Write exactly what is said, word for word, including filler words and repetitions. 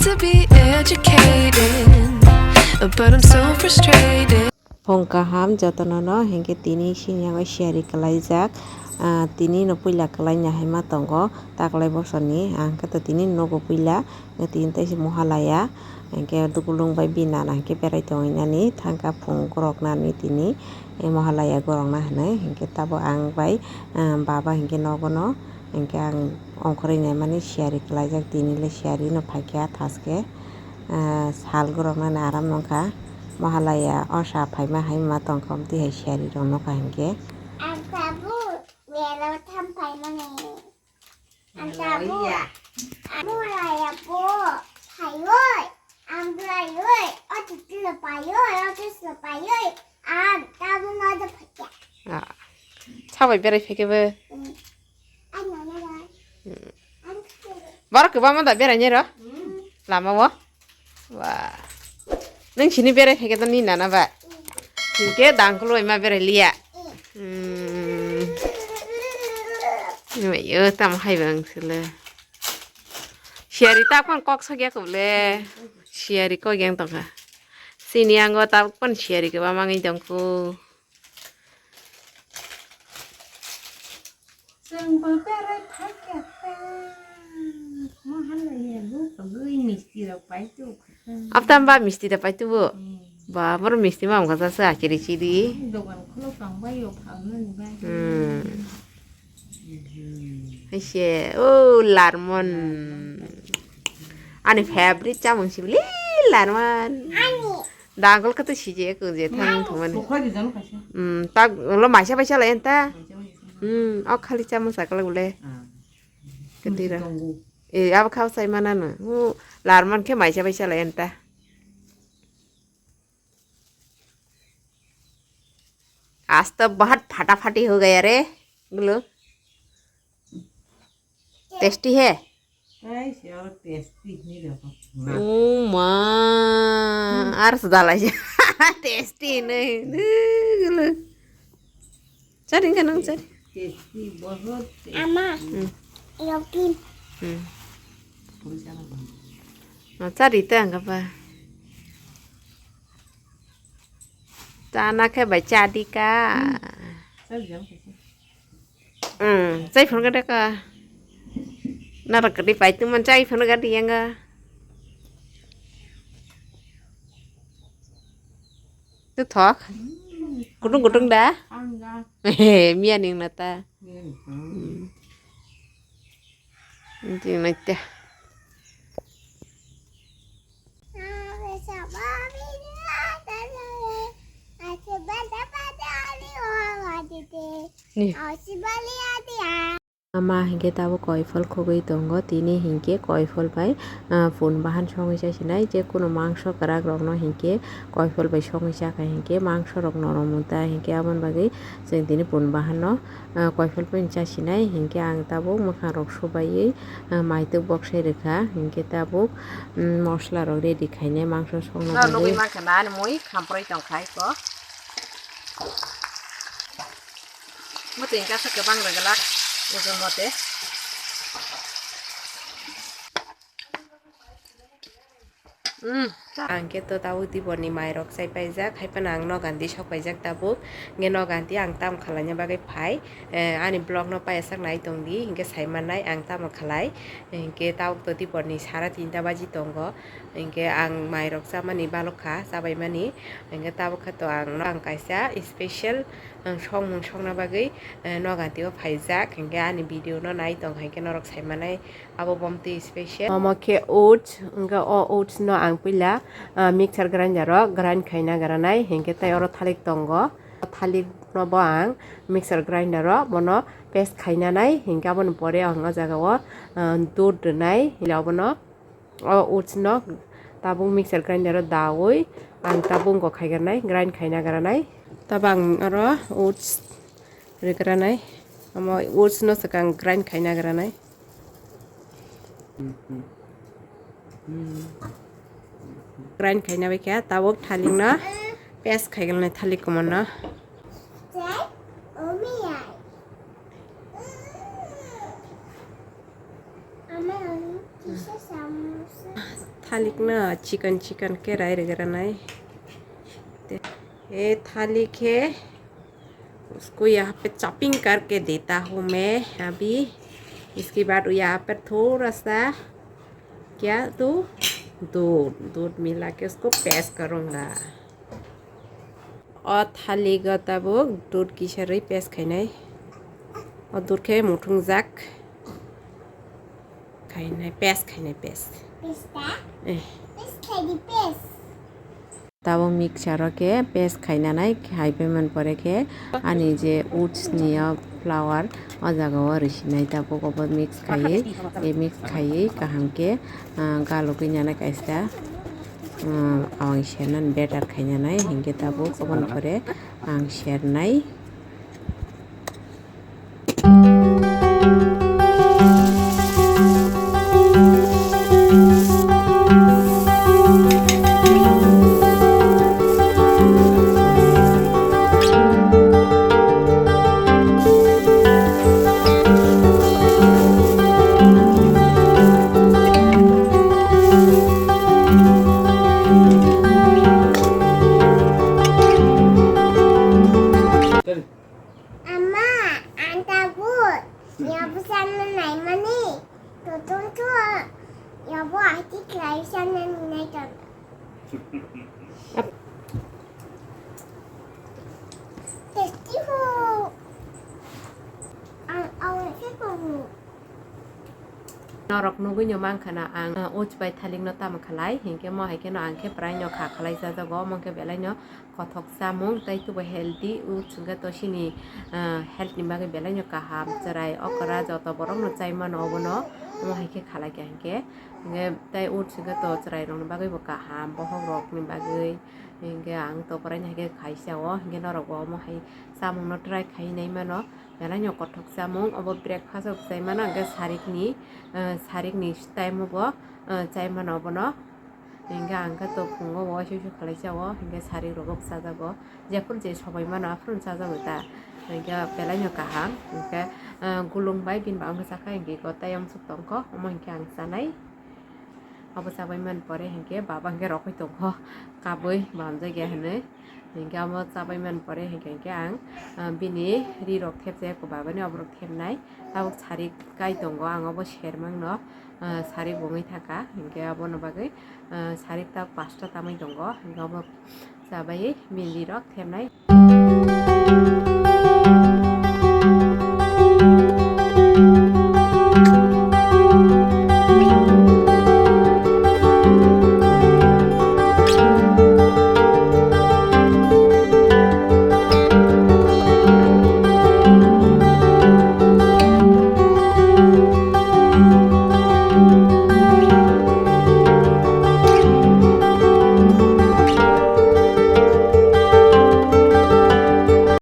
to be educated, but I'm so frustrated. Phung kaham jotono no, hinkhe tini sini yango share kalaijak. Ah, tini no puila kalaina hai ma tongo, taklai bosoni, ang khe to tini nogo puila, tini teisa mohalaya, hinkhe dukulung bai bini nana hinkhe berai tongwi nani, thangkha phung gorok nani tini, eh, mohalaya gorok na hinwi, hinkhe tabo ang bai, ah, baba hinkhe nogo no, hinkhe ang ongkhorwi naimani share kalaijak, tini le share no phaikha thaske. Ah, sal gorok nani aram nongkha. Mohalaya o sa phaima hai ma tongkha, omtwi hai siyari rok nokha hinkhe. Ang tabuk mela tham phaimani. Ang tabuk. Mohalaya bo phaiwi, ang bwlaiwi, o titilo paiwi, o tislo paiwi, ang tabuk nodo phaikha. Ah. Sabai berai phaikhe bo? Mm. Ang nono bai. Mm. Borok kwbangma da berainai ro? Lama o? Ba. Nwng sini berai phaikhe to ni nana ba? Hinkhe dangkul bai ma berai liya. Hmm. Yo, tamo hai bang sile. Siyari ta kon kok sokya kule. Siyari kok yang tongkha. Sini ango ta kon siyari kwbangma wngwi tongkhu. Chwngbo berai phaikha ta. Mo halai ya, bu kwbwi misti rok pai tu. Aptam ba misti da pai tu bu. Hmm. Ba, boro misti ma wngkha sa, sa, chiri chiri. Dogan khulok tong bai yo, phalnani bai. Hmm. Haise, o, larmon. Ani favorite chamung sibili, larmon. Ani. Dangol khe to sije ko je thang thumani. Bukhai di jano kaisa. Hmm, tak lo maisa baisa lai anta. Maisa baisa. Hmm, o khali chamung sakla gule. Ah. Ketira. Tongo. E, abo khao sai manano. O, larmon khe maisa baisa lai anta. आज तो बहुत फटाफटी हो गया रे, गुलू। Tasty है? Ai, siya tasty ni da ko. ओ माँ, आर सुधा ला जा। Tasty नहीं, गुलू। Chari wngkha nang chari. Tasty, बहुत tasty. Ama. Hmm. Yokin. Hmm. Oh, chari ta wngkha pa. Chana khe bai chadi ka. Hmm. Chari jang khe. Hmm, chai phone ka de ka. Nara kadi pai tu man chai phone ka di yang ka. Tu thok. Kutung kutung da. Miya ning na ta. Hmm. Ning na ta. Ni. Ama hinkhe tabuk koiphol khogwi tongo, tini hinkhe koiphol bai, ah, pun bahan songwi chasinai, je kunu mangso kwrak rokno hinkhe koiphol bai songwi chakha hinkhe mangso rok norom ta hinkhe aboni bagwi chwng tini pun bahan no, ah, koiphol bai chasinai hinkhe ang tabuk mwkhang rok subaiwi, ah, maitwk boksai rwkha hinkhe tabuk, mm, mosla rok ready khainai mangso songna bagwi. Nugwi mankha na ani mui khamproi tongkha iko. Mwtwi hwnkhe aswk kwbang rwglak ojon mote. Mm. Ang khe to tabuk diborni mairok chai paijak, hai phano ang noganti sok paijak tabuk. Hwnkhe noganti ang tamo khwlaina bagwi phai, eh, ani vlog no paiyasak nai tongdi, hinkhe sai mannai ang tamo khlai. Hinkhe tabuk to diborni sara tinta baji tongo. Hinkhe ang mairok chamani balok kha, chabaimani. Hinkhe tabuk khe to ang, no ang kaisa special, ang songmung songna bagwi, eh, noganti o phaijak. Hinkhe ani video no nai tong, hinkhe norok sai manai abo bomtwi special. Omo khe oats, hinkhe o oats no ang puila, ah, mixer grinder o grind khaina granai. Hinkhe tai oro thalik tongo. O thalik no bo ang mixer grinder o bono paste khaina nai. Hinkhe aboni pore ang o jaga o, ah, dud rwnai. Hinkhe abono O oats no tabuk mixer grinder o dawi ang tabuk wngkha khaiganai, grind khaina granai. Tabuk ang oro oats rigranai. Omo oats no swkang grind khaina granai. Grind khaina bai khe tabuk thalik no paste khaiganai thalik kwmar no. Thalik na chicken chicken ke rai rega nai. ये थाली है, उसको यहाँ पे चॉपिंग करके देता हूँ मैं अभी। इसके बाद यहाँ पर थोड़ा सा क्या तो दूध, दूध मिला के उसको पेस्ट करूँगा। O thalik o tabuk dud kisarwi paste khainai. O dud khe muthungjak khainai, paste khainai, paste. Paste da? Eh. Paste khaidi, paste. Tabuk mixer o khe paste khainanai, khai phaimani pore khe ani je oats ni o flour o jaga o rwsinai, tabuk obo mix khaiwi, e mix khaiwi kaham khe, ah, galugwi nana kaisa, ah, ang sernani batter khainanai, hinkhe tabuk oboni pore ang sernai. Ama, ang tabuk. Yabu sana naimani. Tutung tu. Yabu ati kelai sana nai tonton. Tasty ho. Ang awal se kong. Norok nugwi no mankha na ang, uh, oats bai thalik no tamo khalai, hinkhe mo hai kheno ang khe prai no kha khalai chajago, omo khe belai no kothok chamung tei tubo healthy, oats hwnkhe to chini, uh, health ni bagwi belai no kaham, chwrai okra joto borok no chai mano obono, omo hai khe khalai kha hinkhe, hinkhe tei oats hwnkhe to chwrai rok ni bagwi bo kaham, bohok rok ni bagwi, hinkhe ang to prai no hai khe khai chao, hinkhe norok bo omo hai chamung no try khai nai mano. Belai no kothok chamung, obo breakfast o chai mano, hwnkhe sarikni, eh, sarikni time o bo, eh, chai mano obono. Hwnkhe ang khe to phungo bo uaisuk uaisuk khalai chao, hwnkhe sarik rogo bo chajago. Jephuru je sobai mano aphuru chajago ta. Hwnkhe belai no kaham, hwnkhe, eh, gulung bai bini bagwi chakha, hwnkhe eko tei amsuk tongkho, omo hwnkhe ang chanai. Abo chabai man pore hinkhe baba hinkhe rokoi tongkho, kabui bo hamjakya hinwi. Hinkhe amo chabai man pore hinkhe, hinkhe ang, ah, bini ri rok thepjak kho, babani oborok thepnai. Tabuk sarik kai tongo, ang obo sermang no, ah, sarik bo wngwi thaka. Hinkhe abono bagwi, ah, sarik ta pasta tamwi tongo. Hinkhe obo chabai bini ri rok thepnai.